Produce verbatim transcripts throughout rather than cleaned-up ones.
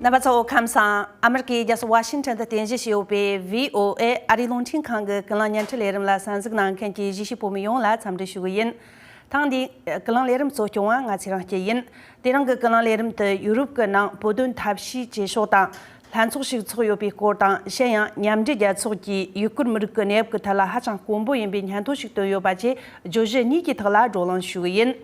རྣམ་པ་ཚོ་ཁམས་བཟང་། ཨ་མེ་རི་ཀའི་རྒྱལ་ས་ཝ་ཤིང་ཊོན་དུ་རྟེན་གཞི་བྱས་ཡོད་པའི་བྷི་ཨོ་ཨེ་ཨ་རིའི་རླུང་འཕྲིན་ཁང་གི་ཀུན་གླེང་བརྙན་འཕྲིན་ལས་རིམ་ལ་གསན་གཟིགས་གནང་མཁན་གྱི་གཞིས་བྱེས་བོད་མི་ཡོངས་ལ་འཚམས་འདྲི་ཞུ་གི་ཡིན། ཐེངས་འདིའི་ཀུན་གླེང་ལས་རིམ་གཙོ་སྐྱོང་བ་ང་ཚེ་རིང་སྐྱིད་ཡིན། དེ་རིང་གི་ཀུན་གླེང་ལས་རིམ་དུ་ཡུ་རོབ་ཀྱི་ནང་བོད་དོན་ཐབས་ཤེས་བྱེད་ཕྱོགས་དང་། ལྷན་ཚོགས་ཤིག་ཚོགས་ཡོད་པའི་སྐོར་དང་། གཞན་ཡང་མཉམ་འབྲེལ་རྒྱལ་ཚོགས་ཀྱིས་ཡུ་གུར་མི་རིགས་ཀྱི་གནས་བབ་ཀྱི་ཐད་ལ་ཧ་ཅང་དཀོན་པོ་ཡིན་པའི་སྙན་ཐོ་ཞིག་བཏོན་ཡོད་པ་བཅས་བརྗོད་གཞི་གཉིས་ཀྱི་ཐོག་ལ་བགྲོ་གླེང་ཞུ་གི་ཡིན།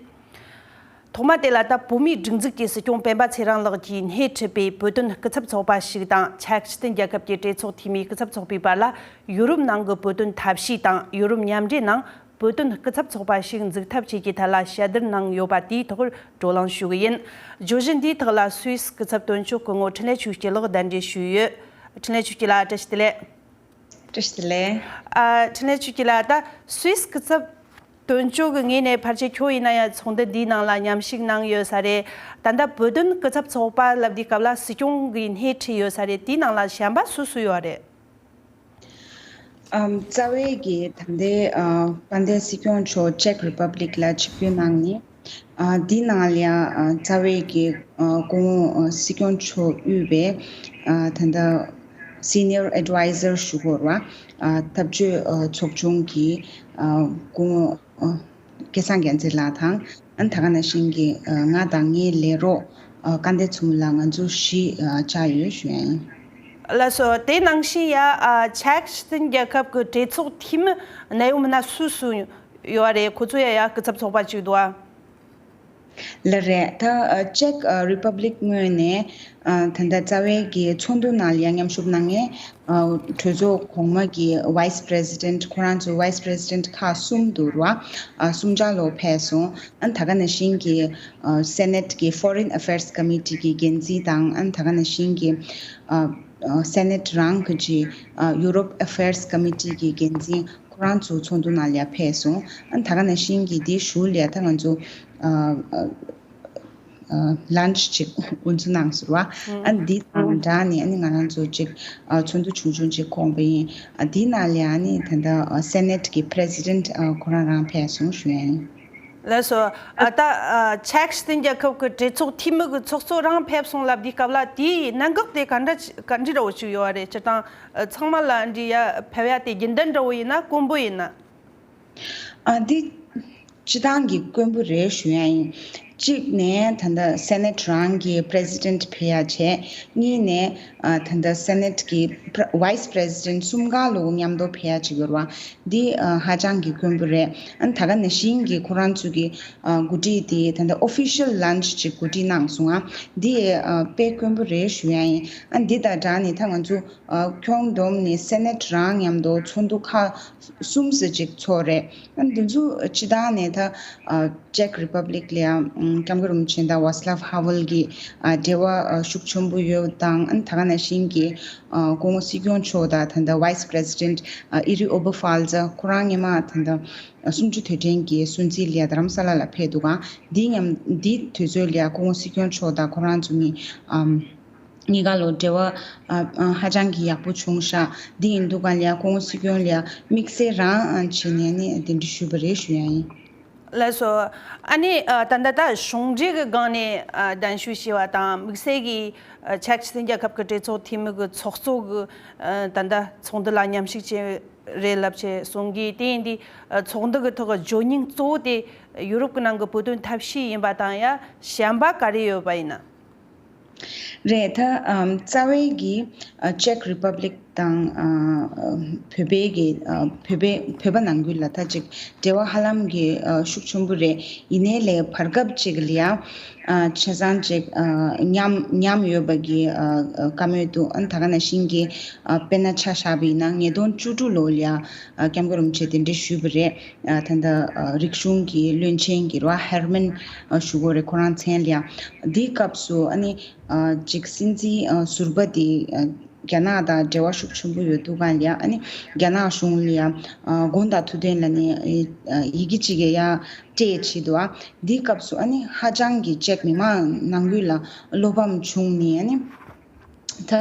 ཐོག་མ་དེ་ལ་ད་བོད་མིའི་སྒྲིག་འཛུགས་ཀྱི་སྲིད་སྐྱོང་སྤེན་པ་ཚེ་རིང་ལགས་ཀྱིས་སྣེ་ཁྲིད་པའི་བོད་དོན་སྐུ་ཚབ་ཚོགས་པ་ཞིག་དང་། ཅེཀ་སྤྱི་མཐུན་རྒྱལ་ཁབ་ཀྱི་གྲོས་ཚོགས་འཐུས་མིའི་སྐུ་ཚབ་ཚོགས་པའི་བར་ལ་ཡུ་རོབ་ནང་གི་བོད་དོན་ཐབས་ཤེས་དང་། ཡུ་རོབ་མཉམ་འབྲེལ་ནང་བོད་དོན་སྐུ་ཚབ་ཚོགས་པ་ཞིག་འཛུགས་ཐབས་བཅས་ཀྱི་ཐད་ལ་བཤད་བསྡུར་གནང་ཡོད་པ་དེའི་ཐོག་བགྲོ་གླེང་ཞུ་གི་ཡིན། བརྗོད་གཞི་འདིའི་ཐོག་ལ་སུད་སི་སྐུ་ཚབ་དོན་གཅོད་སྐུ་ངོ་འཕྲིན་ལས་ཆོས་སྐྱིད་ལགས་གདན་འདྲེན་ཞུས་ཡོད། འཕྲིན་ལས་ཆོས་སྐྱིད་ལགས་བཀྲ་ཤིས་བདེ་ལེགས། བཀྲ་ཤིས་བདེ་ལེགས། ཨ། འཕྲིན་ལས་ཆོས་སྐྱིད་ལགས། ད་སུད་སི་སྐུ་ཚབ་དོན་གཅོད་ཀྱི་ངོས་ནས་ཕལ་ཆེར་ཁྱོད་ཡིན་ན་ཡང་ཚོགས་འདུ་འདིའི་ནང་ལ་མཉམ་ཞུགས་གནང་ཡོད་ས་རེད། ད་ལྟ་བོད་དོན་སྐུ་ཚབ་ཚོགས་པ་ལབ་དུས་སྐབས་ལ་སྲིད་སྐྱོང་གིས་སྣེ་ཁྲིད་ཡོད་ས་རེད། དེའི་ནང་ལ་གཞན་པ་སུ་སུ་ཡོད་རེད། ཨམ། རྩ་བའི་གི་ད་ལྟའི་ཨ་དཔལ་ལྡན་སྲིད་སྐྱོང་མཆོག་ཅེཀ་རི་པབ་ལིག་ལ་ཆིབས་བསྒྱུར་གནང་ནས། ཨ། འདི་ནང་ལ་ཡང་ཨ་རྩ་བའི་གི་ཨ་སྐུ་ངོ་ཨ་སྲིད་སྐྱོང་མཆོག་དབུས་པའི་ཨ་ད་ལྟ་སི་ནི་ཡར་ཨེཌ་ཝའི་ཟར་ཞུ་དགོས་རེད་བ། ཨ། འཐབ་ཇུས་ཨ་ཚོགས་ཆུང་གི་ཨ་སྐུ་ངོ་ཨ་སྐལ་བཟང་རྒྱལ་མཚན་ལགས་དང་། ཨ་ནི་ད་ག་ནང་བཞིན་གྱི་ཨ་ང་དང་ངའི་ལས་རོགས་ཨ་སྐལ་ལྡན་མཚོ་མོ་ལགས། ང་ཚོ་བཞི་ཨ་བཅར་ཡོད་ཞུ་ཡ་ཡིན། ལགས་སོ། དེ་ནང་བཞིན་ཡ་ཨ་ཅེཀ་སྤྱི་མཐུན་རྒྱལ་ཁབ་ཀྱི་གྲོས་ཚོགས་འཐུས་མི་གནད་ཡོད་མི་སྣ་སུ་སུ་ཡོད་རེད། ཁོ་ཚོ་ཡ་ཡ་སྐུ་ཚབ་ཚོགས་པ་གཅིག་འདུག་ཨ། ལགས་རེད། ད་ཨ་ཅེཀ་ཨ་རི་པབ་ལིག་ངོས་ནས་ཨ་ད་ལྟ་རྩ་བའི་གི་ཚོགས་འདུ་ནང་ལ་ཡང་མཉམ་ཞུགས་གནང་མཁན་ཨ་གྲོས་ཚོགས་གོང་མ་གི་ཝའི་སི་པི་རེ་སི་ཌེན་ཊི། ཁོ་རང་ཚོ་ཝའི་སི་པི་རེ་སི་ཌེན་ཊི་ཁག་གསུམ་འདུག་ར། ཨ་གསུམ་ཆ་ལོ་ཕེབས་སོང་། ཨ་ནི་ད་ག་ནང་བཞིན་གྱི་ཨ་སེ་ནེ་ཊི་གི་ཕོ་རིན་ཨ་ཕེར་སི་ཀོ་མི་ཊི་གི་འགན་འཛིན་དང་། ཨ་ནི་ད་ག་ནང་བཞིན་གྱི་ཨ་ཨ་སེ་ནེ་ཊི་རང་གི་ཅིག་ཨ་ཡུ་རོབ་ཨ་ཕེར་སི་ཀོ་མི་ཊི་གི་འགན་འཛིན། ཁོ་རང་ཚོ་ཚོགས་འདུ་ནང་ལ་ཡ་ཕེབས་སོང་། ཨ་ནི་ད་ག་ནང་བཞིན་གྱི་དེའི་གཞུག་ལ་ཡ་ད་ང་ཚོ་ཨ་ཨ་ཨ་ལན་ཆི་ཅིག་དབུ་འཛུགས་གནང་སོང་བ། ཨ་ནི་འདི་དང་སྦྲགས་ནས་ཨ་ནི་ང་རང་ཚོ་ཅིག་ཨ་ཚོགས་འདུ་ཆུང་ཆུང་ཅིག་བསྐོངས་པ་ཡིན། ཨ་འདི་ནང་ལ་ཡ་ཨ་ནི་ད་ལྟ་ཨ་སེ་ནེ་ཊི་གི་པི་རེ་སི་ཌེན་ཊི་ཨ་ཁོ་རང་རང་ཕེབས་སོང་ཞུ་ཡ་ཡིན། ལགས་སོ། ཨ་ད་ཨ་ཅེཀ་སྤྱི་མཐུན་རྒྱལ་ཁབ་ཀྱི་གྲོས་ཚོགས་འཐུས་མི་གི་ཚོགས་གཙོ་རང་ཕེབས་སོང་ལབ་དུས་སྐབས་ལ་དེའི་གནད་འགག་དེ་ག་འདྲ་ག་འདྲ་འདྲ་བོ་ཞིག་ཡོད་རེད། སྤྱིར་བཏང་ཨ་ཚང་མ་ལ་འདི་ཡ་ཕེབས་ཡ་དེ་རྒྱུན་ལྡན་འདྲ་བོ་ཡིན་ན། དཀོན་པོ་ཡིན་ན། ཨ་འདི་སྤྱི་བཏང་གི་དཀོན་པོ་རེད་ཞུ་ཡ་ཡིན། གཅིག་ནས་ད་ལྟ་སེ་ནེ་ཊི་རང་གི་པི་རེ་སི་ཌེན་ཊི་ཕེབས་ཡ་བྱས། གཉིས་ནས་ཨ་ད་ལྟ་སེ་ནེ་ཊི་གི་པི་རེ་ཝའི་སི་པི་རེ་སི་ཌེན་ཊི་གསུམ་ཀ་ལོ་མཉམ་དུ་ཕེབས་ཡ་ཅིག་ཡོད་རེད་བ། འདི་ཨ་ཧ་ཅང་གི་དཀོན་པོ་རེད། ཨ་ནི་ད་ག་ནང་བཞིན་གྱི་ཁོ་རང་ཚོ་གི་ཨ་གོ་སྒྲིག་དེ་ད་ལྟ་ཨོ་ཕི་ཤལ་ལན་ཆི་ཅིག་གོ་སྒྲིག་གནང་སོང་ང་། འདི་ཨ་དཔེ་དཀོན་པོ་རེད་ཞུ་ཡ་ཡིན། ཨ་འདི་དང་སྦྲགས་ནས་ད་ང་ཚོ་ཨ་ཁྱོན་བསྡོམས་ནས་སེ་ནེ་ཊི་རང་མཉམ་དུ་ཚོགས་འདུ་ཁག་གསུམ་ཙམ་ཅིག་ཚོགས་རེད། ཨ་འདི་ཚོ་སྤྱི་བཏང་ནས་ད་ཨ་ཅེཀ་རི་པབ་ལིག་ལ་ཡང་ཨམ་སྐྱབས་མགོན་རིན་པོ་ཆེ་དང་ཝཱ་སི་ལབ་ཧ་ཝེལ་གྱི་ཨ་འབྲེལ་བ་ཨ་ཤུགས་ཆེན་པོ་ཡོད་དང་། ཨ་ནི་ད་ག་ནང་བཞིན་གྱི་ཨ་སྐུ་ངོ་སྲིད་སྐྱོང་མཆོག་དང་ད་ལྟ་ཝའི་སི་པི་རེ་སི་ཌེན་ཊི་ཨ་ཨི་རི་ཨོ་བྷ་ཧྥལ་ཛ། ཁོ་རང་སྔོན་མ་ད་ལྟ་གསུམ་བཅུ་དུས་དྲན་གྱི་སྲུང་བརྩི་ལ་ཡ་རྡ་རམ་ས་ལ་ལ་ཕེབས་འདུག་ག། འདི་མཉམ་འདི་དུས་ཚོད་ལ་ཡ་སྐུ་ངོ་སྲིད་སྐྱོང་མཆོག་དང་ཁོ་རང་ཚོ་གཉིས་ཨམ་གཉིས་ཀ་ལོ་འབྲེལ་བ་ཨ་ཨ་ཧ་ཅང་གི་ཡག་པོ་བྱུང་ཤག། འདི་ཡིན་དུས་ག་ལ་ཡ་སྐུ་ངོ་སྲིད་སྐྱོང་ལ་ཡ་དམིགས་བསལ་རང་ཨ་བྱས་ནས་ནི་གདན་འདྲེན་ཞུས་པ་རེད་ཞུ་ཡ་ཡིན། ལགས་སོ། ཨ་ནི་ཨ་ད་ལྟ་ད་གཞུང་འབྲེལ་གྱི་སྒང་ནས་ཨ་གདན་ཞུ་བྱས་པ་དང་། དམིགས་བསལ་གྱི་ཨ་ཅེཀ་སྤྱི་མཐུན་རྒྱལ་ཁབ་ཀྱི་གྲོས་ཚོགས་འཐུས་མི་གི་ཚོགས་གཙོ་གི་ཨ་ད་ལྟ་ཚོགས་འདུ་ལ་མཉམ་ཞུགས་བྱས་རེད་ལབ་བྱས་གསུང་གི། དེ་ཡིན་དུས་ཨ་ཚོགས་འདུ་གི་ཐོག་གི་བརྗོད་སྙིང་གཙོ་བོ་དེ་ཡུ་རོབ་ཀྱི་ནང་གི་བོད་དོན་ཐབས་ཤེས་ཡིན་པ་དང་། ཡ་གཞན་པ་ག་རེ་ཡོད་པ་ཡིན་ན། རེད། ད་ཨམ་རྩ་བའི་གི་ཨ་ཅེཀ་རི་པབ་ལིག་དང་ཨ་བོད་པའི་གི་ཨ་བོད་པའི་བོད་པ་ནང་ཁུལ་ལ་ད་ཅིག་འབྲེལ་བ་ཧ་ལམ་གི་ཨ་ཤུགས་ཆེན་པོ་རེད། ཡིན་ནའི་ལས་བར་སྐབས་ཅིག་ལ་ཡ་ཨ་ཆ་ཚང་ཅིག་ཨ་ཉམས་ཉམས་ཡོད་པ་གི་ཨ་ཨ་བཀའ་མོལ་འདུག། ཨ་ད་ག་ནང་བཞིན་གི་ཨ་དཔེར་ན་ཆ་བཞག་པ་ཡིན་ན་ཉིས་སྟོང་བཅུ་དྲུག་ལོ་ལ་ཡ་ཨ་སྐྱབས་མགོན་རིན་པོ་ཆེ་གདན་འདྲེན་ཞུས་པ་རེད། ཨ་ད་ལྟ་ཨ་རིག་གཞུང་གི་བློན་ཆེན་གྱི་ར་ཧེར་མན་ཨ་ཞུ་དགོས་རེད། ཁོ་རང་མཚན་ལ་ཡ། འདིའི་སྐབས་སུ་ཨ་ནི་ཨ་ཅིག་སྲིད་འཛིན་ཨ་ཟུར་པ་དེ་ཨ་རྒྱ་ནག་དང་འབྲེལ་བ་ཤུགས་ཆེན་པོ་ཡོད་དུས་ག་ལ་ཡ། ཨ་ནི་རྒྱ་ནག་གཞུང་ལ་ཡ་ཨ་དགོངས་དག་ཐུགས་བདེན་ལ་ནི་ཨ་ཡི་གེ་ཅིག་ཡ་ཡ་སྤྲད་བྱས་འདུག། ཨ་འདིའི་སྐབས་སུ་ཨ་ནི་ཧ་ཅང་གི་ཅེཀ་མི་མང་ནང་ཁུལ་ལ་བློ་ཕམ་བྱུང་ནས། ཨ་ནི་ ད་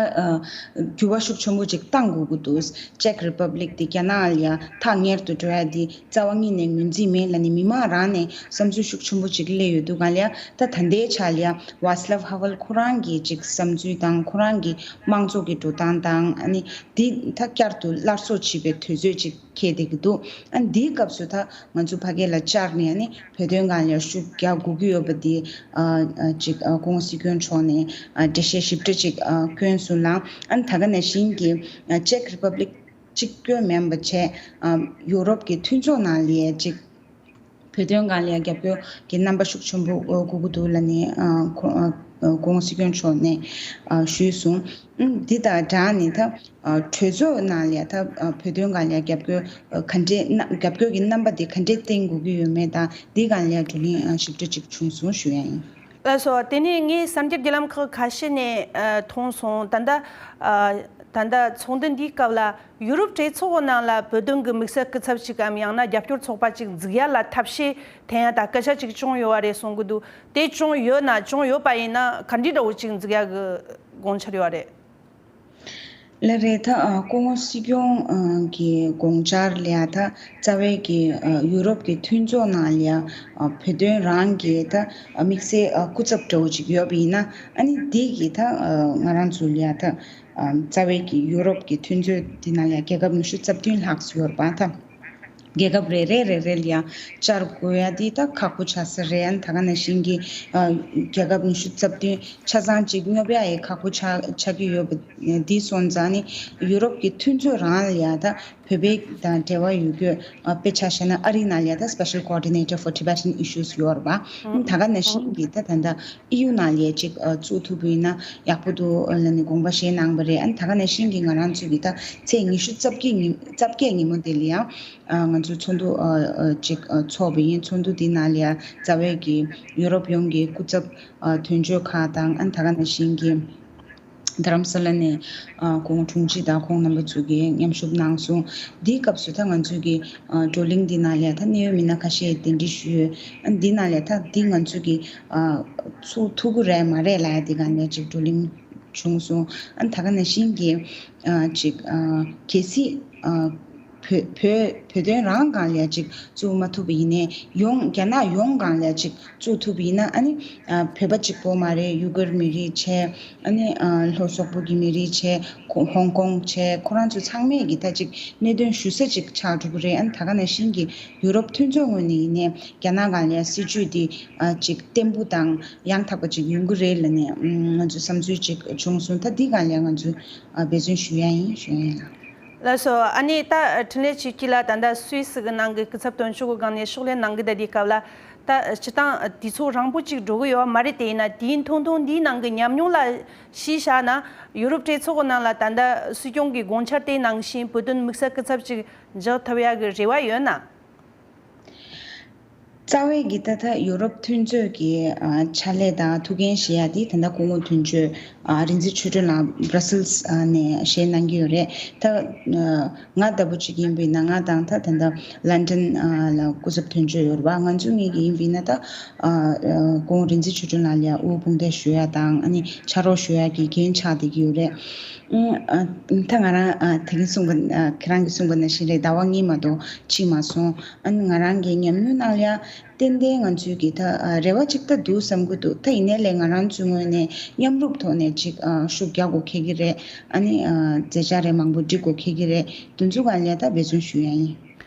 འགྱུར་བ་ཤུགས་ཆེན་པོ་ཅིག་བཏང་དགོས་ཀྱི་འདུག་ཅེཀ་རི་པབ་ལིག་དེ་རྒྱ་ནག་ལ་ཡ་ཐག་ཉེ་རུ་འགྲོ་ཡ་དེ་རྩ་བ་ཉིད་ནས་ངོས་འཛིན་མེད་ལབ་ནས་མི་མང་རང་ནས་བསམ་ཚུལ་ཤུགས་ཆེན་པོ་ཅིག་སླེབས་ཡོད་འདུག་ག་ལ་ཡ། ད་ད་ལྟའི་ཆ་ལ་ཡ་ཝཱ་སི་ལབ་ཧ་ཝལ་ཁོ་རང་གི་ཅིག་བསམ་ཚུལ་དང་ཁོ་རང་གི་དམངས་གཙོ་གི་འགྲོ་སྟངས་དང་ཨ་ནི་དེ་ད་བསྐྱར་དུ་སླར་གསོ་བྱེད་པའི་དུས་ཚོད་ཅིག་འཁེལ་བསྡད་ཀྱི་འདུག་ཨ་ནི་དེའི་སྐབས་སུ་ད་ང་ཚོ་ཕ་གི་ལ་བཅར་ནས་ཨ་ནི་བོད་དོན་སྒང་ལ་ཤུགས་རྒྱག་དགོས་ཀྱི་ཡོད་པ་དེ་ཨ་ཨ་ཅིག་ཨ་སྐུ་ངོ་སྲིད་སྐྱོང་མཆོག་ནས་ཨ་འགྲེལ་བཤད་ཞིབ་ཕྲ་ཅིག་ཨ་བསྐྱོན་སོང་ལ། ཨ་ནི་ད་ག་ནང་བཞིན་གྱི་ཨ་ཅེཀ་རི་པབ་ལིག་གཅིག་པོ་མིན་པ་བྱས་ཨ་ཡུ་རོབ་ཀྱི་མཐུན་ཚོགས་ནང་ལ་ཡ་ཅིག་བོད་དོན་སྒང་ལ་ཡ་རྒྱབ་སྐྱོར་གྱི་རྣམ་པ་ཤུགས་ཆེན་པོ་ཨ་དགོས་ཀྱི་འདུག་ལབ་ནས་ཨ་ཁོ་ཨ་ཨ་སྐུ་ངོ་སྲིད་སྐྱོང་མཆོག་ནས་ཨ་ཞུས་སོང་། ཨ་ནི་འདི་དང་སྦྲགས་ནས་ད་ཨ་གྲོས་ཚོགས་ནང་ལ་ཡ་ད་ཨ་བོད་དོན་སྒང་ལ་ཡ་རྒྱབ་སྐྱོར་ཨ་ག་འདྲས་ན་རྒྱབ་སྐྱོར་གྱི་རྣམ་པ་དེ་ག་འདྲས་བསྟན་དགོས་ཀྱི་ཡོད་མེད་དང་འདི་སྒང་ལ་ཡ་བགྲོ་གླེང་ཨ་ཞིབ་ཕྲ་ཅིག་བྱུང་སོང་ཞུ་ཡ་ཡིན། ལགས་སོ། དེ་ནས་ངས་གསར་འགྱུར་བརྒྱུད་ལམ་ཁག་ཁ་ཤས་ནས་ཨ་མཐོང་སོང་། ད་ལྟ་ཨ་ད་ལྟ་ཚོགས་འདུ་འདིའི་སྐབས་ལ་ཡུ་རོབ་གྲོས་ཚོགས་ནང་ལ་བོད་དོན་གྱི་དམིགས་བསལ་སྐུ་ཚབ་ཅིག་གམ་ཡང་ན་རྒྱབ་སྐྱོར་ཚོགས་པ་ཅིག་འཛུགས་ཡ་ལ་ཐབས་ཤེས་འཐེན་ཡ་དང་སྐད་ཆ་ཅིག་བྱུང་ཡོད་པ་རེད་གསུང་གི་འདུག་དེ་བྱུང་ཡོད་ན་བྱུང་ཡོད་པ་ཡིན་ན་ག་འདྲའི་འདྲ་བོ་ཅིག་འཛུགས་ཡ་གི་དགོངས་འཆར་ཡོད་པ་རེད། ལགས་རེད། ད་ཨ་སྐུ་ངོ་སྲིད་སྐྱོང་ཨ་གི་དགོངས་འཆར་ལ་ཡ་ད་རྩ་བའི་གི་ཨ་ཡུ་རོབ་ཀྱི་མཐུན་ཚོགས་ནང་ལ་ཡ་ཨ་བོད་དོན་རང་གི་ད་ཨ་དམིགས་བསལ་ཨ་སྐུ་ཚབ་འདྲ་བོ་ཅིག་ཡོད་པ་ཡིན་ན་ཨ་ནི་འདི་གི་ད་ཨ་ང་རང་ཚོ་ལ་ཡ་ད་ཨ་རྩ་བའི་གི་ཡུ་རོབ་ཀྱི་མཐུན་ཚོགས་འདི་ནང་ལ་ཡ་རྒྱལ་ཁབ་ཉི་ཤུ་རྩ་བདུན་ལྷག་ཙམ་ཡོད་རེད་པ། ད་རྒྱལ་ཁབ་རེ་རེ་རེ་རེ་ལ་ཡ་བཅར་དགོས་ཡ་འདི་ད་ཁག་པོ་ཆགས་ས་རེད། ཨ་ནི་ད་ག་ནང་བཞིན་གྱི་ཨ་རྒྱལ་ཁབ་ཉི་ཤུ་རྩ་བདུན་ཆ་ཚང་ཅིག་སྙོབ་ཡ་ཡི་ཁག་པོ་ཆགས་ཆགས་ཀྱི་ཡོད་པ་འདི་སོང་ཙང་ནི་ཡུ་རོབ་ཀྱི་མཐུན་ཚོགས་རང་ལ་ཡ་ད་བོད་པའི་དང་འབྲེལ་བ་ཡོད་རྒྱུ་ཨ་དཔེ་ཆ་བཞག་ན་ཨ་རི་ནང་ལ་ཡ་ད་Special Coordinator for Tibetan Issues ཡོད་རེད་པ། ཨ་ནི་ད་ག་ནང་བཞིན་གྱི་ད་ད་ད་ཨི་ཡུ་ནང་ལ་ཡ་ཅིག་ཨ་བཙུགས་ཐུབ་པ་ཡིན་ན་ཡག་པོ་འདུག་ལབ་ནས་དགོངས་པ་བཞེས་གནང་བ་རེད། ཨ་ནི་ད་ག་ནང་བཞིན་གྱི་ང་རང་ཚོ་གི་ད་ཚེས་ཉི་ཤུ་རྩ་བརྒྱད་ཉིན་རྩ་བརྒྱད་ཉིན་མོ་དེ་ལ་ཡ། ཨ་ང་ཚོ་ཚོགས་འདུ་ཨ་ཨ་ཅིག་ཨ་ཚོགས་པ་ཡིན། ཚོགས་འདུ་འདི་ནང་ལ་ཡ་རྩ་བའི་གི་ཡུ་རོབ་ཡོངས་ཀྱི་སྐུ་ཚབ་ཨ་དོན་གཅོད་ཁག་དང་ཨ་ད་ག་ནང་བཞིན་གྱི་དྷ་རམ་ས་ལ་ནས་ཨ་ཁོང་དྲུང་ཆེ་དང་ཁོང་རྣམ་པ་ཚོ་གིས་མཉམ་ཞུགས་གནང་སོང་། འདིའི་སྐབས་སུ་ད་ང་ཚོ་གི་ཨ་བགྲོ་གླེང་འདི་ནང་ལ་ཡ་ད་གནད་ཡོད་མི་སྣ་ཁ་ཤས་གདན་འདྲེན་ཞུས་ཡོད། ཨ་འདི་ནང་ལ་ཡ་ད་འདི་ང་ཚོ་གི་ཨ་ཚུགས་ཐུབ་ཀྱི་རེད་མ་རེད་ལབ་ཡ་འདི་སྒང་ལ་ཅིག་བགྲོ་གླེང་བྱུང་སོང་། ཨ་ད་ག་ནང་བཞིན་གྱི་ཨ་ཅིག་ཨ་གལ་སྲིད་ཨ་བོད་བོད་བོད་དོན་རང་སྒང་ལ་ཅིག་བཙུགས་མ་ཐུབ་པ་ཡིན་ནའི་ཡོངས་རྒྱ་ནག་ཡོངས་སྒང་ལ་ཅིག་བཙུགས་ཐུབ་པ་ཡིན་ན་ཨ་ནི་ཨ་བོད་པ་གཅིག་པོ་མ་རེད། ཡུ་གུར་མི་རིགས་བྱས་ཨ་ནི་ཨ་ལྷོ་སོག་པོ་གི་མི་རིགས་བྱས་ཁོ་ཧོང་ཀོང་བྱས་ཁོ་རང་ཚོ་ཚང་མས་ཀྱི་ད་ཅིག་གནད་དོན་ཞུ་ས་ཅིག་ཆགས་འགྲོ་གི་རེད། ཨ་ནི་ད་ག་ནང་བཞིན་གྱི་ཡུ་རོབ་མཐུན་ཚོགས་ངོས་ནས་ཡིན་ནའི་རྒྱ་ནག་སྒང་ལ་སྲིད་བྱུས་འདི་ཨ་ཅིག་བརྟན་པོ་དང་ཡང་དག་པ་ཅིག་ཡོང་གི་རེད་ལབ་ནས་ཨ་ང་ཚོ་བསམ་ཚུལ་ཅིག་བྱུང་སོང་། ད་འདི་སྒང་ལ་ང་ཚོ་ཨ་འབད་བརྩོན་ཞུ་ཡ་ཡིན་ཞུ་ཡ་ཡིན། ལགས་སོ། ཨ་ནི་ད་འཕྲིན་ལས་ཆོས་སྐྱིད་ལགས་ད་ལྟ་སུད་སི་གི་ནང་གི་སྐུ་ཚབ་དོན་གཅོད་ཀྱི་སྒང་ནས་ཕྱག་ལས་གནང་གི་བསྡད་དུས་སྐབས་ལ་ད་སྤྱིར་བཏང་དུས་ཚོད་རིང་པོ་ཅིག་འགྲོ་གི་ཡོད་པ་མ་རེད། དེ་ཡིན་ན་དུས་ཡུན་ཐུང་ཐུང་འདིའི་ནང་གི་ཉམས་མྱོང་ལ་གཞི་བཞག་ན་ཡུ་རོབ་གྲོས་ཚོགས་ཀྱི་ནང་ལ་ད་ལྟ་སྲིད་སྐྱོང་གི་དགོངས་འཆར་དེ་ནང་བཞིན་བོད་དོན་དམིགས་བསལ་སྐུ་ཚབ་ཅིག་འཇོག་ཐུབ་ཡ་གི་རེ་བ་ཡོད་ན། རྩ་བའི་གི་ད་ལྟ་ཡུ་རོབ་མཐུན་ཚོགས་ཀྱི་ཨ་ཕྱག་ལས་དང་ཐུགས་འགན་བཞེས་ཡ་དེ་ད་ལྟ་སྐུ་ངོ་དོན་གཅོད་ཨ་རིག་འཛིན་ཆོས་སྒྲོན་ལགས་བྷ་ར་སིལ་ཨ་ནས་བཞེས་གནང་གི་ཡོད་རེད། ད་ཨ་ང་ལྟ་བུ་ཅིག་ཡིན་པ་ཡིན་ན་ང་དང་ད་ད་ལྟ་ལན་ཌན་ཨ་ལ་སྐུ་ཚབ་དོན་གཅོད་ཡོད་རེད་པ། ང་ཚོ་གཉིས་ཀྱི་ཡིན་པ་ཡིན་ན་ད་ཨ་ཨ་སྐུ་ངོ་རིག་འཛིན་ཆོས་སྒྲོན་ལགས་ལ་ཡ་དབུ་དཔུང་སྡེ་ཞུ་ཡ་དང་ཨ་ནི་ཕྱག་རོགས་ཞུ་ཡ་གི་འགན་ཆགས་བསྡད་ཀྱི་ཡོད་རེད། ཨ་ད་ང་རང་ཨ་དེ་རིང་གསུངས་པ་ཨ་ཁྱེད་རང་གིས་གསུངས་པ་ནང་བཞིན་རེད། ཟླ་བ་གཉིས་མ་གཏོགས་ཕྱིན་མ་སོང་། ཨ་ནི་ང་རང་གི་ཉམས་མྱོང་ནང་ལ་ཡ་ཏན་ཏན་ང་ཚོའི་གི་ད་ཨ་རེ་བ་ཅིག་ད་འདུག་བསམ་གི་འདུག་ད་ཡིན་ནའི་ལས་ང་རང་ཚོའི་ངོས་ནས་མཉམ་རུབ་ཐོག་ནས་ཅིག་ཨ་ཤུགས་རྒྱག་དགོས་ཁེལ་གི་རེད། ཨ་ནི་ཨ་མཛད་འཆར་རེ་མང་པོ་སྒྲིག་དགོས་ཁེལ་གི་རེད། དེ་ཚོ་ག་ལ་ད་འབད་བརྩོན་ཞུ་ཡ་ཡིན།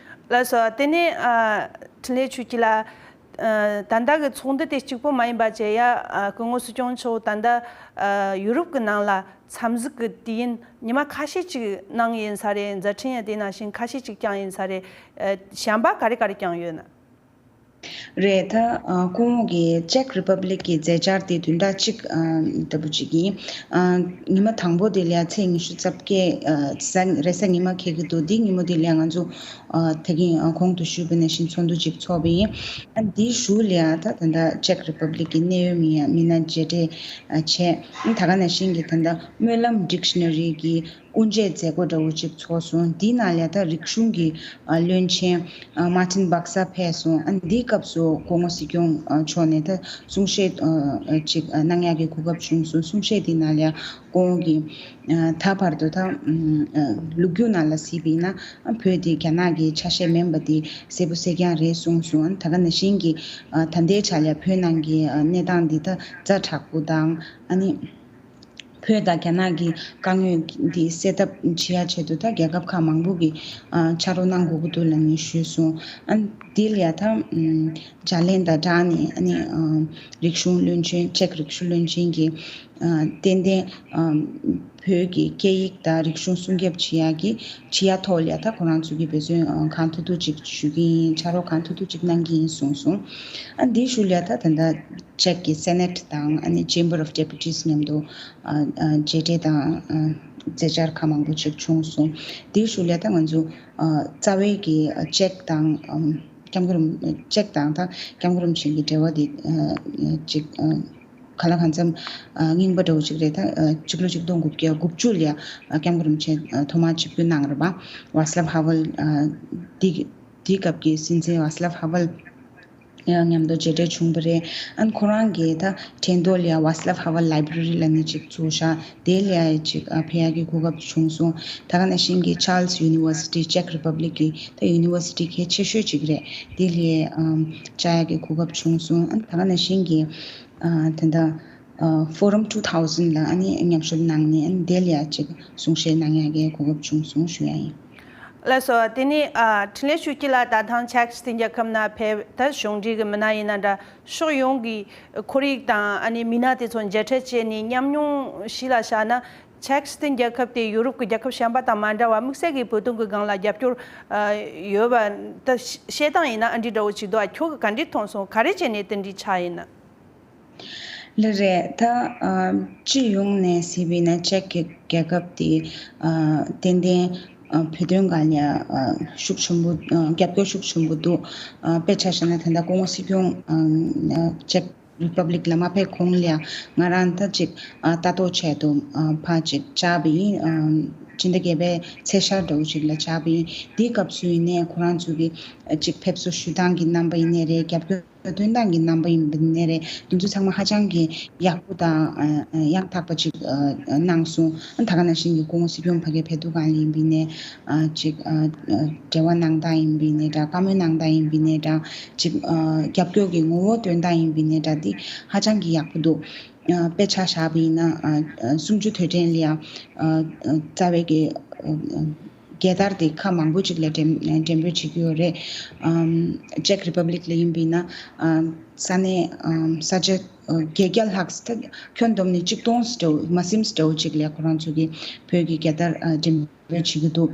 ལགས་སོ། དེ་ནས་ཨ་འཕྲིན་ལས་ཆོས་སྐྱིད་ལགས། ཨ་ད་ལྟ་གི་ཚོགས་འདུ་དེ་གཅིག་པོ་མ་ཡིན་པ་བྱས་ཡ་ཨ་སྐུ་ངོ་སྲིད་སྐྱོང་མཆོག་ད་ལྟ་ཨ་ཡུ་རོབ་གི་ནང་ལ་འཚམས་གཟིགས་ཀྱི་དུས་ཡུན་ཉི་མ་ཁ་ཤས་ཅིག་གནང་ཡིན་ས་རེད། མཛད་འཕྲིན་ཡང་དེ་ནང་བཞིན་ཁ་ཤས་ཅིག་བསྐྱངས་ཡིན་ས་རེད། ཨ་གཞན་པ་ག་རེ་ག་རེ་བསྐྱངས་ཡོད་ན། རེད། ད་ཨ་སྐུ་ངོ་གི་ཅེཀ་རི་པབ་ལིག་གི་མཛད་འཆར་དེ་བདུན་ཕྲག་གཅིག་ཨ་ལྟ་བུ་ཅིག་ཡིན། ཨ་ཉི་མ་དང་པོ་དེ་ལ་ཚེས་ཉི་ཤུ་རྩ་བརྒྱད་ཨ་གཟའ་རེས་གཟའ་ཉི་མ་འཁེལ་གྱི་འདུག་འདི་ཉིན་མོ་དེ་ལ་ང་ཚོ་ཨ་ད་གིན་ཨ་གོང་དུ་ཞུས་པ་ནང་བཞིན་ཚོགས་འདུ་ཅིག་ཚོགས་པ་ཡིན། ཨ་འདིའི་གཞུག་ལ་ད་ད་ལྟ་ཅེཀ་རི་པབ་ལིག་གི་གནད་ཡོད་མི་ཡ་མི་སྣ་མཇལ་འཕྲད་ཨ་བྱས། ཨ་ད་ག་ནང་བཞིན་གྱི་ད་ལྟ་སྨོན་ལམ་ཌིག་ཤ་ན་རི་གི་ དབུ་འབྱེད་མཛད་སྒོ་འདྲ་བོ་ཅིག་ཚོགས་སོང་། འདིའི་ནང་ལ་ད་རིག་གཞུང་གི་ཨ་བློན་ཆེན་ཨ་མར་ཏིན་བྷག་ས་ཕེབས་སོང་། ཨ་འདིའི་སྐབས་སུ་སྐུ་ངོ་སྲིད་སྐྱོང་ཨ་མཆོག་ནས་ད་གསུང་བཤད་ཨ་ཅིག་ཨ་གནང་ཡག་གི་གོ་སྐབས་བྱུང་སོང་། གསུང་བཤད་འདིའི་ནང་ལ་སྐུ་ངོ་གིས་ཨ་ད་བར་དུ་ད་ཨ་ལོ་རྒྱུས་ནང་ལ་གཟིགས་པ་ཡིན་ན་ཨ་བོད་འདི་རྒྱ་ནག་གི་ཆ་ཤས་མིན་པ་འདི་གསལ་པོ་གསལ་རྐྱང་རེད་གསུངས་སོང་། ཨ་ད་ག་ནང་བཞིན་གྱི་ཨ་ད་ལྟའི་ཆ་ལ་བོད་ནང་གི་ཨ་གནས་སྟངས་འདི་ད་ཛ་དྲག་པོ་དང་། ཨ་ནི་བོད་དང་རྒྱ་ནག་གི་དཀའ་ངལ་འདི་སེལ་ཐབས་བྱེད་ཡ་ཆེད་དུ་ད་རྒྱལ་ཁབ་ཁག་མང་པོ་གིས་ཨ་ཕྱག་རོགས་གནང་དགོས་ཀྱི་འདུག་ལབ་ནས་ཞུས་སོང་། ཨ་འདི་ལ་ཡ་ད་ཨམ་ལྗགས་ལན་དང་སྦྲགས་ནས་ཨ་ནི་ཨ་རིག་གཞུང་བློན་ཆེན། ཅེཀ་རིག་གཞུང་བློན་ཆེན་གྱིས་ཨ་ཏན་ཏན་ཨ་བོད་ཀྱི་སྐད་ཡིག་དང་རིག་གཞུང་སྲུང་སྐྱོབ་བྱེད་ཡ་གི་བྱེད་ཡ་ཐོག་ལ་ཡ་ད་ཁོ་རང་ཚོ་གིས་འབད་བརྩོན་ཨ་གང་ཐུབ་ཐུབ་ཅིག་ཞུ་གི་ཡིན། ཕྱག་རོགས་གང་ཐུབ་ཐུབ་ཅིག་གནང་གི་ཡིན་གསུངས་སོང་། ཨ་འདིའི་གཞུག་ལ་ཡ་ད་ད་ལྟ་ཅེཀ་གི་སེ་ནེ་ཊི་དང་ཨ་ནི་Chamber of Deputies མཉམ་དུ་ཨ་ཨ་མཇལ་འཕྲད་དང་ཨ་མཛད་འཆར་ཁག་མང་པོ་ཅིག་བྱུང་སོང་། དེའི་གཞུག་ལ་ད་ང་ཚོ་ཨ་རྩ་བའི་གི་ཅེཀ་དང་ཨམ་སྐྱབས་མགོན་རིན། ཅེཀ་དང་ད་སྐྱབས་མགོན་རིན་པོ་ཆེ་གི་འབྲེལ་བ་དེ་ཨ་ཅིག་ཨ་གང་ལ་གང་འཚམ་ཨ་རྙིང་པ་འདྲ་བོ་ཅིག་རེད། ད་ཨ་ཕྱི་ལོ་ཆིག་སྟོང་དགུ་བརྒྱ་དགུ་བཅུ་ལ་ཨ་སྐྱབས་མགོན་རིན་པོ་ཆེ་ཨ་ཐོག་མར་ཆིབས་བསྒྱུར་གནང་རེད་པ། ཝཱ་སི་ལབ་ཧ་ཝལ་ཨ་དེ་དེའི་སྐབས་ཀྱི་སྲིད་འཛིན་ཝཱ་སི་ལབ་ཧ་ཝལ་ཡང་མཉམ་དུ་མཇལ་འཕྲད་བྱུང་བ་རེད། ཨ་ནི་ཁོ་རང་གིས་ད་ཁྲེང་ཏུའུ་ལ་ཡ་ཝཱ་སི་ལབ་ཧ་ཝལ་ལའི་བྷྲེ་རི་ལབ་ནས་ཅིག་བཙུགས་ཤག་དེ་ལ་ཡ་ཅིག་ཨ་ཕེབས་ཡག་གི་གོ་སྐབས་བྱུང་སོང་། ད་ག་ནང་བཞིན་གྱི་ཆཱལ་སི་ཡུ་ནི་ཝར་སི་ཊི། ཅེཀ་རི་པབ་ལིག་གི་ད་ཡུ་ནི་ཝར་སི་ཊི་གལ་ཆེ་ཤོས་ཅིག་རེད། དེ་ལ་ཡ་ཨམ་བཅར་ཡག་གི་གོ་སྐབས་བྱུང་སོང་། ཨ་ནི་ད་ག་ནང་བཞིན་གྱི་ཨ་ད་ལྟ་ཨ་Forum two thousand ལ་ཨ་ནི་མཉམ་ཞུགས་གནང་ནས་ཨ་ནི་དེ་ལ་ཡ་ཅིག་གསུང་བཤད་གནང་ཡག་གི་གོ་སྐབས་བྱུང་སོང་ཞུ་ཡ་ཡིན། ལགས་སོ། དེ་ནས་ཨ་འཕྲིན་ལས་ཆོས་སྐྱིད་ལགས། ད་ཐེངས་ཅེཀ་སི་ཊན་རྒྱལ་ཁབ་ནང་ཕེབས། ད་གཞུང་འབྲེལ་གྱི་མི་སྣ་ཡིན་ན་འདྲ། ཕྱོགས་ཡོངས་ཀྱི་ཁོར་ཡུག་དང་ཨ་ནི་མི་སྣ་དེ་ཚོ་མཇལ་འཕྲད་བྱས་ནས་ཉམས་མྱོང་གཞི་ལ་བཞག་ན། ཅེཀ་སི་ཊན་རྒྱལ་ཁབ་དེ་ཡུ་རོབ་ཀྱི་རྒྱལ་ཁབ་གཞན་པ་དང་མ་འདྲ་བར་དམིགས་བསལ་གྱིས་བོད་དོན་གྱི་སྒང་ལ་རྒྱབ་སྐྱོར་ཨ་ཡོད་པ། ད་བཤད་སྟངས་ཡིན་ན་ཨ་འདྲ་འདྲ་བོ་ཅིག་འདུག་ཨ། ཁྱོད་ཀྱིས་ག་འདྲ་མཐོང་སོང་། ག་རེ་བྱས་ནས་དེ་འདྲ་ཆགས་ཡིན་ན། ལགས་རེད། ད་ཨ་སྤྱི་ཡོངས་ནས་གཟིགས་པ་ཡིན་ན་ཅེཀ་གི་རྒྱལ་ཁབ་དེ་ཨ་ཏན་ཏན་ཨ་བོད་དོན་སྒང་ལ་ཨ་ཤུགས་ཆེན་པོ་ཨ་རྒྱབ་སྐྱོར་ཤུགས་ཆེན་པོ་འདུག་ཨ་དཔེ་ཆ་བཞག་ན་ད་ལྟ་སྐུ་ངོ་སྲིད་སྐྱོང་ཨ་ཅེཀ་རི་པབ་ལིག་ལ་མ་ཕེབས་གོང་ལ་ང་རང་ད་ཅིག་ཨ་ལྟ་རྟོག་ཆེད་དུ་ཨ་ཕར་ཅིག་བཅར་བ་ཡིན། ཨ་སྤྱི་ཟླ་བརྒྱད་པའི་ཚེས་ཤར་འདྲ་བོ་ཅིག་ལ་བཅར་བ་ཡིན། དེའི་སྐབས་སུ་ཡིན་ནའི་ཁོ་རང་ཚོ་གི་ཨ་ཅིག་ཕེབས་བསུ་ཞུ་སྟངས་ཀྱི་རྣམ་པ་ཡིན་ནའི་རེད། རྒྱབ་སྐྱོར་སྟོན་སྟངས་ཀྱི་རྣམ་པ་ཡིན་པ་ནས་རེད། དེ་ཚོ་ཚང་མ་ཧ་ཅང་གི་ཡག་པོ་དང་ཨ་ཨ་ཡང་དག་པ་ཅིག་ཨ་ཨ་གནང་སོང་། ཨ་ད་ག་ནང་བཞིན་གྱི་སྐུ་ངོ་སྲིད་སྐྱོང་ཕ་གིར་ཕེབས་དུས་སྒང་ལ་ཡིན་པ་ནས་ཨ་ཅིག་ཨ་ཨ་འབྲེལ་བ་གནང་སྟངས་ཡིན་པ་ནས་འདྲ། བཀའ་མོལ་གནང་སྟངས་ཡིན་པ་ནས་འདྲ། ཅིག་ཨ་རྒྱབ་སྐྱོར་གྱི་ངོ་བོ་སྟོན་སྟངས་ཡིན་པ་ནས་འདྲ། འདི་ཧ་ཅང་གི་ཡག་པོ་འདུག་ཨ་དཔེ་ཆ་བཞག་པ་ཡིན་ན་ཨ་ཨ་གསུམ་བཅུ་དུས་དྲན་ལ་ཡང་ཨ་ཨ་རྩ་བའི་གི་ཨ་ཨ་རྒྱལ་དར་དེ་ཁག་མང་པོ་ཅིག་ལ་འགྲེམས་འགྲེམས་སྤེལ་བྱེད་ཀྱི་ཡོད་རེད། ཨམ་ཅེཀ་རི་པབ་ལིག་ལ་ཡིན་པ་ཡིན་ན་ཨམ་ས་གནས་ཨམ་ས་ཆ་ཨ་བརྒྱད་བརྒྱ་ལྷག་ད་ཁྱོན་བསྡོམས་ནས་གཅིག་སྟོང་ཙམ་འདྲ་བོ་མ་ཟིན་ཙམ་འདྲ་བོ་ཅིག་ལ་ཁོ་རང་ཚོ་གིས་བོད་ཀྱི་རྒྱལ་དར་ཨ་འགྲེམས་སྤེལ་བྱེད་ཀྱི་འདུག་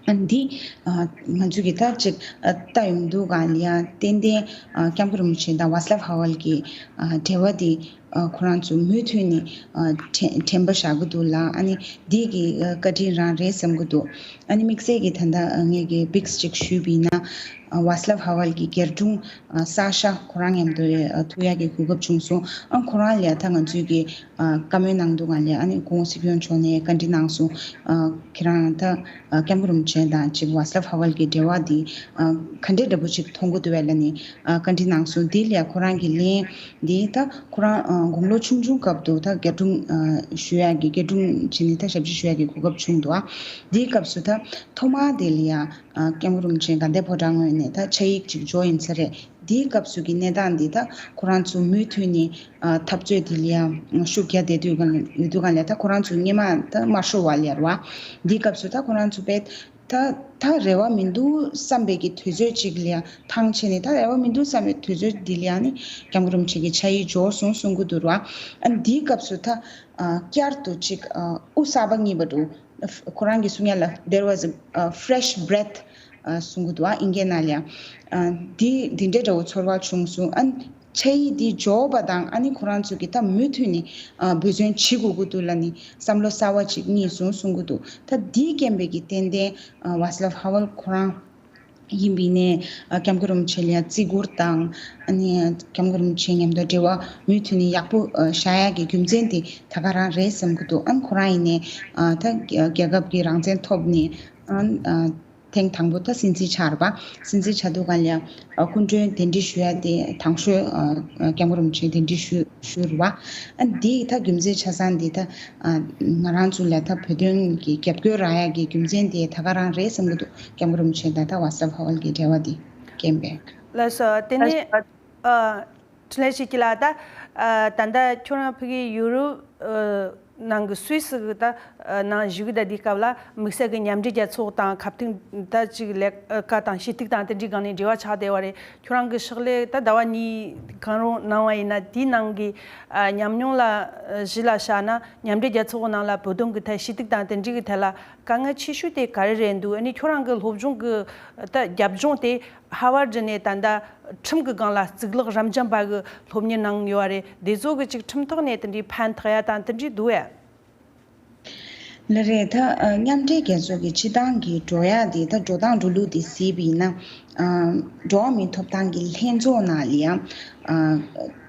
ཨ་འདི་ཨ་ང་ཚོ་གིས་ད་ཅིག་ཨ་ལྟ་ཡོང་དུས་སྒང་ལ་ཡང་ཏན་ཏན་ཨ་སྐྱབས་མགོན་རིན་པོ་ཆེ་དང་ཝཱ་སི་ལབ་ཧ་ཝལ་གྱི་ཨ་འབྲེལ་བ་དེ་ཨ་ཁོ་རང་ཚོ་མུ་མཐུད་ནས་ཨ་དྲན་དྲན་པ་བཞག་གི་འདུག་ལ། ཨ་ནི་འདི་གི་ཨ་བཀའ་དྲིན་རང་རེད་བསམ་གི་འདུག་ཨ་ནི་དམིགས་བསལ་གྱིས་ད་ལྟ་ཨ་ངས་ཀྱི་པིག་སི་ཅིག་ཞུས་པ་ཡིན་ན་ཨ་ཝཱ་སི་ལབ་ཧ་ཝལ་གྱི་སྒེར་དྲུང་ཨ་ས་ཤ་ཁོ་རང་མཉམ་དུ་ཨ་ཐུག་ཡག་གི་གོ་སྐབས་བྱུང་སོང་། ཨ་ཁོ་རང་ལ་ད་ང་ཚོས་ཀྱི་ཨ་བཀའ་མོལ་གནང་དུས་སྒང་ལ་ཨ་ནི་སྐུ་ངོ་སྲིད་སྐྱོང་མཆོག་ནས་བཀའ་འདྲི་གནང་སོང་། ཨ་ཁྱེད་རང་ད་ཨ་སྐྱབས་མགོན་རིན་པོ་ཆེ་དང་ཅིག་ཝཱ་སི་ལབ་ཧ་ཝལ་གྱི་འབྲེལ་བ་འདི་ཨ་ག་འདྲས་འདྲ་པོ་ཅིག་མཐོང་གི་འདུག་བས་ལབ་ནས་ཨ་བཀའ་འདྲི་གནང་སོང་། དེ་ལ་ཁོ་རང་གི་ལན་འདི་ད་ཁོ་རང་ཨ་དགུང་ལོ་ཆུང་ཆུང་སྐབས་དུ་ད་སྒེར་དྲུང་ཨ་ཞུ་ཡག་གི་སྒེར་དྲུང་བྱས་ནས་ད་ཞབས་ཕྱི་ཞུ་ཡག་གི་གོ་སྐབས་བྱུང་འདུག་ཨ་དེའི་སྐབས་སུ་ད་ཐོག་མ་དེ་ལ་ཡ་ཨ་སྐྱབས་མགོན་རིན་པོ་ཆེ་དགའ་ལྡན་ཕོ་བྲང་ངོས་ནས་ད་ཕྱག་ཡིག་ཅིག་འབྱོར་ཡིན་ས་རེད། དེའི་སྐབས་སུ་གི་གནས་སྟངས་འདི་ད་ཁོ་རང་ཚོ་མུ་མཐུད་ནས་ཨ་འཐབ་རྩོད་འདི་ལ་ཡང་ཤུགས་རྒྱག་བསྡད་དུས་གང་ཡོད་དུས་གང་ལ་ད་ཁོ་རང་ཚོ་སྔོན་མ་ད་དམར་ཤོག་པ་ལ་ཡར་བ། འདིའི་སྐབས་སུ་ད་ཁོ་རང་ཚོ་དཔེ་ད་ད་རེ་བ་མི་འདུག་བསམ་པའི་གི་དུས་ཚོད་ཅིག་ལ་ཡང་ཐང་ཆད་ནས་ད་རེ་བ་མི་འདུག་བསམ་པའི་དུས་ཚོད་འདི་ལ་ཡང་ནི་སྐྱབས་མགོན་རིན་པོ་ཆེ་གི་ཕྱག་ཡིག་འབྱོར་སོང་གསུང་གི་འདུག་ར། ཨ་འདིའི་སྐབས་སུ་ད་ཨ་བསྐྱར་དུ་ཅིག་ཨ་དབུ་གསར་པ་རྙེད་པ་འདྲ། ཁོ་རང་གིས་གསུང་ཡ་ལ་there was a, a fresh breath གསུང་གི་འདུག་ཨ་ཨིན་སྐད་ནང་ལ་ཡང་། འདི་འདི་འདྲའི་འདྲ་བོ་ཚོར་བ་བྱུང་སོང་། ཨ་ཕྱག་ཡིག་འདི་འབྱོར་བ་དང་ཨ་ནི་ཁོ་རང་ཚོ་གིས་ད་མུ་མཐུད་ནས་འབད་བརྩོན་བྱེད་དགོས་ཀྱི་འདུག་ལབ་ནས་བསམ་བློ་གསར་བ་ཅིག་རྙེད་སོང་གསུང་གི་འདུག་ད་འདིའི་རྐྱེན་པས་ཀྱི་ཏན་ཏན་ཝཱ་སི་ལབ་ཧ་ཝལ་ཁོ་རང་ ཡིན་པ་ཡིན་ནའི་ཨ་སྐྱབས་མགོན་རིན་པོ་ཆེ་ལ་ཡ་བརྩི་བཀུར་དང་། ཨ་ནི་སྐྱབས་མགོན་རིན་པོ་ཆེ་མཉམ་དུ་འབྲེལ་བ་མུ་མཐུད་ནས་ཡག་པོ་ཨ་བཞག་ཡག་གི་རྒྱུ་མཚན་དེ་ད་ག་རང་རེད་བསམ་གྱི་འདུག་ཨ་ནི་ཁོ་རང་ཡིན་ནའི་ཨ་ད་རྒྱལ་ཁབ་ཀྱི་རང་བཙན་ཐོབ་ནས་ཨ་ཨ་ཐེངས་དང་པོ་ད་སྲིད་འཛིན་ཆགས་རེད་པ། སྲིད་འཛིན་ཆགས་དུས་སྒང་ལ་ཡ་ཨ་སྐུ་མགྲོན་གདན་འདྲེན་ཞུ་ཡ་དེ་དང་ཤོས་ཨ་ཨ་སྐྱབས་མགོན་རིན་པོ་ཆེ་གདན་འདྲེན་ཞུ་ཞུས་རེད་པ། ཨ་འདི་ད་རྒྱུ་མཚན་ཆ་ཚང་འདི་ད་ཨ་ང་རང་ཚོ་ལ་ད་བོད་དོན་གྱི་རྒྱབ་སྐྱོར་རག་ཡ་གི་རྒྱུ་མཚན་དེ་ད་ག་རང་རེད་བསམ་གྱི་འདུག་སྐྱབས་མགོན་རིན་པོ་ཆེ་ད་ད་ཝ་ཊི་སེབ་ཧ་ཝལ་གྱི་འབྲེལ་བ་དེ་རྐྱེན་པས། ལགས་སོ། དེ་ནས་ཨ་འཕྲིན་ལས་ཞིག་གི་ལ་ད་ཨ་ད་ལྟ་ཁྱོད་རང་ཕ་གི་ཡུ་རོབ་ཨ་ནང་གི་སུད་སི་གི་ད་ཨ་ནང་བཞུགས་གི་ད་དེའི་སྐབས་ལ་དམིགས་བསལ་གྱི་མཉམ་འབྲེལ་རྒྱལ་ཚོགས་དང་ཁ་གཏུག་ད་ཅིག་ལས་ཀ་དང་ཞུ་གཏུག་དང་དེ་འདྲའི་སྒང་ནས་འབྲེལ་བ་ཆགས་བསྡད་པ་རེད། ཁྱོད་རང་གི་ཕྱག་ལས་ད་ཟླ་བ་གཉིས་གང་རུང་གནང་བ་ཡིན་ན་དེའི་ནང་གི་ཨ་ཉམས་མྱོང་ལ་ཨ་གཞི་ལ་བཞག་ན་མཉམ་འབྲེལ་རྒྱལ་ཚོགས་ནང་ལ་བོད་དོན་གྱི་ཐད་ཞུ་གཏུག་དང་དེ་འདྲའི་གི་ཐད་ལ་དཀའ་ངལ་ཆེ་ཤོས་དེ་ག་རེ་རེད་འདུག་ཨ་ནི་ཁྱོད་རང་གི་སློབ་སྦྱོང་གི་ད་རྒྱབ་ལྗོངས་དེ་ཧ་ཝར་ཌི་ནས་ད་ལྟ་ཁྲིམས་ཀྱི་སྒང་ལ་གཙུག་ལག་རབ་འབྱམས་པ་གི་སློབ་གཉེར་གནང་ཡོད་པ་རེད། དེ་ཚོ་གི་ཅིག་ཁྲིམས་ཐོག་ནས་དེ་འདྲའི་ཕན་ཐོགས་ཡ་དང་དེ་འདྲའི་འདུག་ཨ། ལགས་རེད། ད་ཨ་མཉམ་འབྲེལ་རྒྱལ་ཚོགས་ཀྱི་སྤྱི་བཏང་གི་འགྲོ་ཡ་དེ་ད་འགྲོ་སྟངས་འགྲོ་ལུགས་དེ་གཟིགས་པ་ཡིན་ན། ཨ་འགྲོ་བ་མིའི་ཐོབ་ཐང་གི་ལྷན་ཚོགས་ནང་ལ་ཡང་ཨ་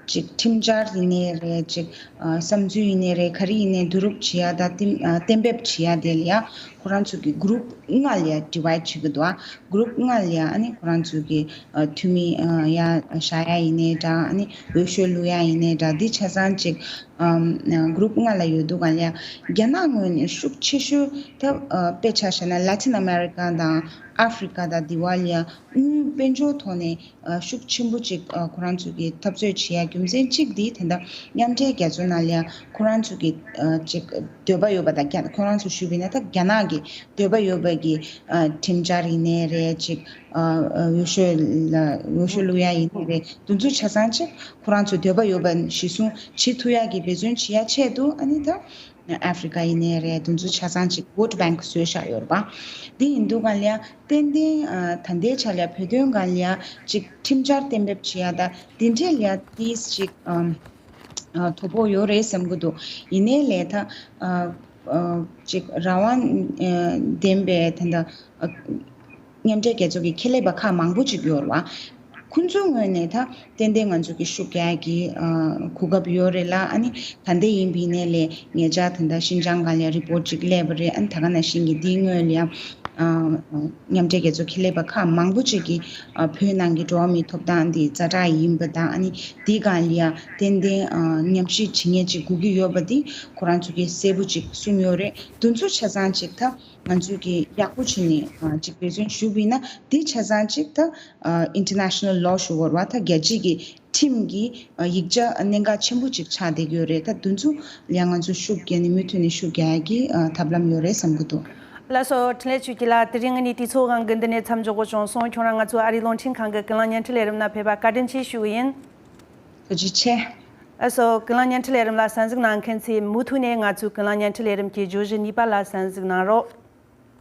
ཅིག་ཁྲིམས་འཆར་ཡིན་ནའི་རེད། ཅིག་ཨ་བསམ་ཚུལ་ཡིན་ནའི་རེད། ག་རེ་ཡིན་ནའི་བསྡུ་རུབ་བྱེད་ཡ་ད་གཏན་ཨ་གཏན་འབེབས་བྱེད་ཡ་དེ་ལ་ཡང་ཁོ་རང་ཚོ་གི་གུ་རུབ་ལྔ་ལ་ཡང་ཌི་ཝའིཌ་བྱེད་ཀྱི་འདུག་ཨ་གུ་རུབ་ལྔ་ལ་ཡང་ཨ་ནི་ཁོ་རང་ཚོ་གི་ཨ་འཐུས་མི་ཨ་ཡ་བཞག་ཡ་ཡིན་ནའི་འདྲ། ཨ་ནི་འོས་ཤོག་བླུག་ཡ་ཡིན་ནའི་འདྲ། འདི་ཆ་ཚང་ཅིག་ཨམ་གུ་རུབ་ལྔ་ལ་ཡོད་དུས་སྒང་ལ་ཡ་རྒྱ་ནག་ངོས་ནས་ཤུགས་ཆེ་ཤོས་ད་ཨ་དཔེ་ཆ་བཞག་ན་ལ་ཏིན་ཨ་མེ་རི་ཀ་དང་ཨ་ཧྥི་རི་ཀ་དང་འདི་བ་ལ་ཡ་དངུལ་དཔལ་འབྱོར་ཐོག་ནས་ཨ་ཤུགས་ཆེན་པོ་ཅིག་ཨ་ཁོ་རང་ཚོ་གི་འཐབ་རྩོད་བྱེད་ཡ་རྒྱུ་མཚན་གཅིག་འདི་ད་ལྟ་མཉམ་འབྲེལ་རྒྱལ་ཚོགས་ནང་ལ་ཡ་ཁོ་རང་ཚོ་གི་ཨ་ཅིག་འདོད་པ་ཡོད་པ་དང་། རྒྱ་ཁོ་རང་ཚོ་ཞུས་པ་ཡིན་ན་ད་རྒྱ་ནག་གི་འདོད་པ་ཡོད་པ་གི་ཨ་ཁྲིམས་འཆར་ཡིན་ནའི་རེད། ཅིག་ཨ་ཨ་འོས་ཤོག་ལ་འོས་ཤོག་བླུག་ཡ་ཡིན་ནའི་རེད། དེ་ཚོ་ཆ་ཚང་ཅིག་ཁོ་རང་ཚོ་འདོད་པ་ཡོད་པ་གཞི་བཟུང་བྱེད་ཐུབ་ཡ་གི་འབད་བརྩོན་བྱེད་ཡ་ཆེད་དུ། ཨ་ནི་ད་ཨ་ཧྥི་རི་ཀ་ཡིན་ནའི་རེད། དེ་ཚོ་ཆ་ཚང་ཅིག་བོ་ཊི་བེང་ཀི་བཟོས་བཞག་ཡོད་རེད་པ། འདི་ཡིན་དུས་སྒང་ལ་ཡ་ཏན་ཏན་ཨ་ད་ལྟའི་ཆ་ལ་ཡ་བོད་དོན་སྒང་ལ་ཡ་ཅིག་ཁྲིམས་འཆར་གཏན་འབེབས་བྱེད་ཡ་ད་འདི་འདྲས་ལ་ཡ་ཏིས་ཅིག་ཨ་ཨ་དོ་ཕོག་ཡོད་རེད་བསམ་གྱི་འདུག་ཡིན་ནའི་ལས་ད་ཨ་ཨ་ཅིག་རང་དབང་ཨ་ལྡན་པའི་ད་ལྟ་ཨ་མཉམ་འབྲེལ་རྒྱལ་ཚོགས་ཀྱི་ཁེ་ལས་པ་ཁག་མང་པོ་ཅིག་ཡོད་རེད་བ། ཁོང་ཚོའི་ངོས་ནས་ད་ཏན་ཏན་ང་ཚོ་གི་ཤུགས་རྒྱག་གི་ཨ་གོ་སྐབས་ཡོད་རེད་ལ། ཨ་ནི་ད་ལྟ་ཡིན་པ་ཡིན་ནའི་ལས་ཉེ་ཆར་ད་ལྟ་ཤིན་ཅང་སྒང་ལ་རི་པོར་ཊི་ཅིག་སླེབས་པ་རེད། ཨ་ནི་ད་ག་ནང་བཞིན་གྱི་འདིའི་སྔོན་ལ་ཡང་ཨ་མཉམ་འབྲེལ་རྒྱལ་ཚོགས་ཁེ་ལས་པ་ཁག་མང་པོ་ཅིག་གིས་ཨ་བོད་ནང་གི་འགྲོ་བ་མིའི་ཐོབ་ཐང་འདི་ཛ་དྲག་ཡིན་པ་དང་། ཨ་ནི་འདི་སྒང་ལ་ཡང་ཏན་ཏན་ཨ་ཉམས་ཞིབ་བྱེད་མཁན་ཅིག་དགོས་ཀྱི་ཡོད་པ་འདི་ཁོ་རང་ཚོ་གིས་གསལ་པོ་ཅིག་གསུངས་ཡོད་རེད། དེ་ཚོ་ཆ་ཚང་ཅིག་ད་ང་ཚོས་ཀྱི་ཡག་པོ་བྱས་ནས་ཨ་ཅིག་འབད་བརྩོན་ཞུས་པ་ཡིན་ན། འདི་ཆ་ཚང་ཅིག་ད་ཨ་ཨིན་ཊར་ནེ་ཤ་ནལ་ལོ་ཞུ་བར་བ་ད་རྒྱལ་སྤྱི་གི་ཁྲིམས་ཀྱི་ཨ་ཡིག་ཆ་གནད་འགག་ཆེན་པོ་ཅིག་ཆགས་བསྡད་ཀྱི་ཡོད་རེད། ད་དེ་ཚོ་ལ་ང་ཚོ་ཤུགས་རྒྱག་ནས་མུ་མཐུད་ནས་ཤུགས་རྒྱག་ཡ་གི་ཨ་ཐབས་ལམ་ཡོད་རེད་བསམ་གྱི་འདུག་ལགས་སོ། འཕྲིན་ལས་ཆོས་སྐྱིད་ལགས། དེ་རིང་ངས་ནི་དུས་ཚོད་གང་གི་འདི་ནས་མཚམས་འཇོག་དགོས་བྱུང་སོང་། ཁྱོད་རང་ང་ཚོའི་ཨ་རིའི་རླུང་འཕྲིན་ཁང་གི་ཀུན་གླེང་བརྙན་འཕྲིན་ལས་རིམ་ལ་ཕེབས་པ་བཀའ་དྲིན་ཆེ་ཞུ་གི་ཡིན། ཐུགས་རྗེ་ཆེ། ལགས་སོ། ཀུན་གླེང་བརྙན་འཕྲིན་ལས་རིམ་ལ་གསན་གཟིགས་གནང་མཁན་ཚོས་མུ་མཐུད་ནས་ང་ཚོའི་ཀུན་གླེང་བརྙན་འཕྲིན་ལས་རིམ་གྱི་བརྗོད་གཞི་གཉིས་པ་ལ་གསན་གཟིགས་གནང་རོགས།